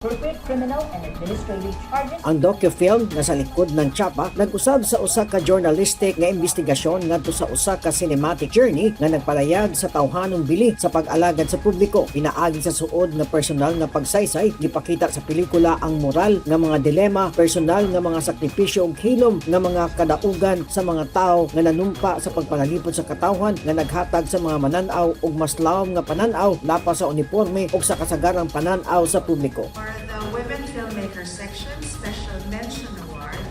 Appropriate criminal and administrative charges. Ang docufilm nga Sa Likod ng Tsapa nag-usab sa usa ka journalistic nga investigasyon ngadto sa usa ka cinematic journey nga nagpalayag sa tawhanong bili sa pag-alagad sa publiko. Pinaagi sa suod nga personal nga pagsaysay, gipakita sa pelikula ang moral nga mga dilema, personal nga mga sakripisyo ug hilom nga mga kadaugan sa mga tawo nga nanumpa sa pagpanalipod sa katawhan, nga naghatag sa mga manan-aw og mas lawom nga panan-aw lapas sa uniforme ug sa kasagarang panan-aw sa publiko. For the Women Filmmaker section, Special Mention Award,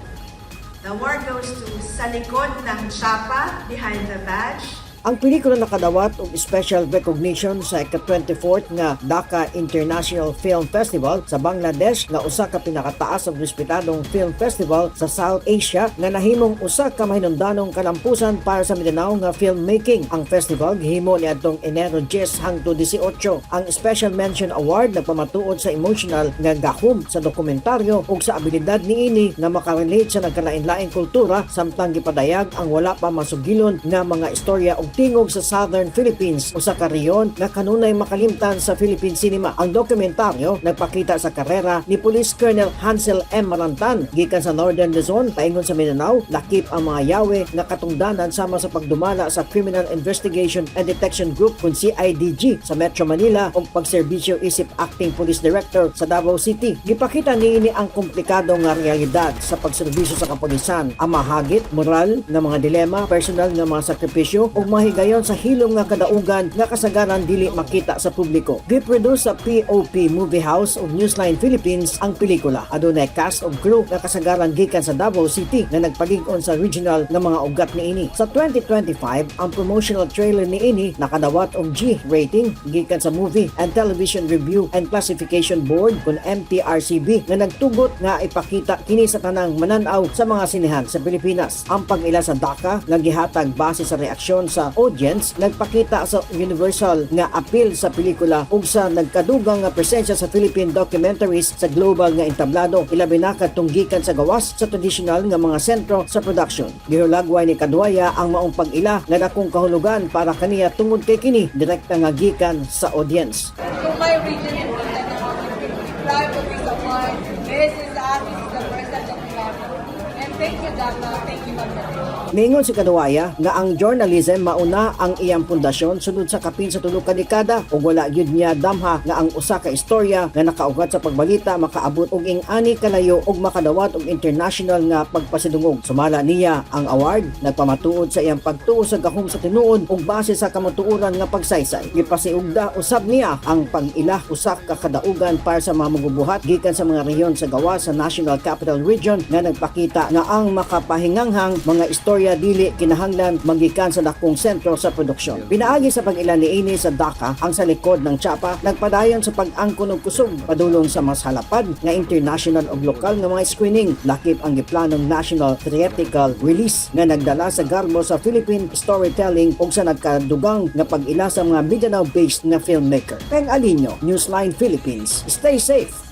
the award goes to Sa Likod ng Tsapa, Behind the Badge. Ang pelikula nakadawat og special recognition sa ika-24th nga Dhaka International Film Festival sa Bangladesh, nga usa ka pinakataas ug respetadong film festival sa South Asia nga nahimong usa ka mahinungdanong kalampusan para sa Mindanao nga filmmaking. Ang festival gihimo niadtong Enero 10 hangtod 18. Ang Special Mention Award nagpamatuod sa emotional nga gahom sa dokumentaryo ug sa abilidad niini nga makarelate sa nagkalain-laing kultura samtang gipadayag ang wala pa masugilon nga mga istorya ug tingog sa Southern Philippines, usa ka rehiyon nga kanunay makalimtan sa Philippine cinema. Ang dokumentaryo nagpakita sa karera ni Police Colonel Hansel M. Marantan gikan sa Northern Luzon paingon sa Mindanao, lakip ang mga yawe nga katungdanan sama sa pagdumala sa Criminal Investigation and Detection Group kun CIDG sa Metro Manila ug pagserbisyo isip acting police director sa Davao City. Gipakita niini ang komplikado nga realidad sa pagserbisyo sa kapulisan, ang mahagit moral nga mga dilema, personal nga mga sakripisyo ug mahigayon sa hilom nga kadaugan nga kasagaran dili makita sa publiko. Giproduce sa POP Movie House ug Newsline Philippines ang pelikula. Adunay cast ug crew nga kasagaran gikan sa Davao City nga nagpalig-on sa regional nga mga ugat niini. Sa 2025, ang promotional trailer niini nakadawat og G rating gikan sa Movie and Television Review and Classification Board kun MTRCB, nga nagtugot nga ipakita kini sa tanang manan-aw sa mga sinehan sa Pilipinas. Ang pag-ila sa Dhaka nga gihatag base sa reaksyon sa audience nagpakita sa universal nga appeal sa pelikula ug sa nagkadugang nga presensya sa Philippine documentaries sa global nga entablado, ilabi na kadtong gikan sa gawas sa traditional nga mga sentro sa production. Gihulagway ni Kaduaya ang maong pag-ila nga dakong kahulugan para kaniya tungod kay kini direkta nga gikan sa audience. To my region in Mindanao, I'm proud of this award. This is the first time that we have. And thank you, Dhaka. Thank you, Bangladesh. Niingon si Kaduaya nga ang journalism mauna ang iyang pundasyon sulod sa kapin sa 3 ka dekada ug wala gyud niya damha nga ang usa ka istorya nga nakaugat sa pagbalita makaabot og ing-ani kalayo ug makadawat og international nga pagpasidungog. Sumala niya, ang award nagpamatuod sa iyang pagtuo sa gahom sa tinuod ug base sa kamatuoran nga pagsaysay. Gipasiugda usab niya ang pag-ila usa ka kadaugan para sa mga magubuhat gikan sa mga rehiyon sa gawas sa National Capital Region, nga nagpakita nga ang makapahinganghang mga istorya dili kinahanglan magikan sa dakong sentro sa produksyon. Pinaagi sa pag-ila niini sa Dhaka, ang Sa Likod ng Tsapa nagpadayon sa pag-angkon og kusog padulong sa mas halapad nga international ug lokal nga mga screening, lakip ang giplanong national theatrical release nga nagdala sa garbo sa Philippine storytelling ug sa nagkadugang nga pag-ila sa mga Mindanao-based nga filmmaker. Peng Alinio, Newsline Philippines. Stay safe.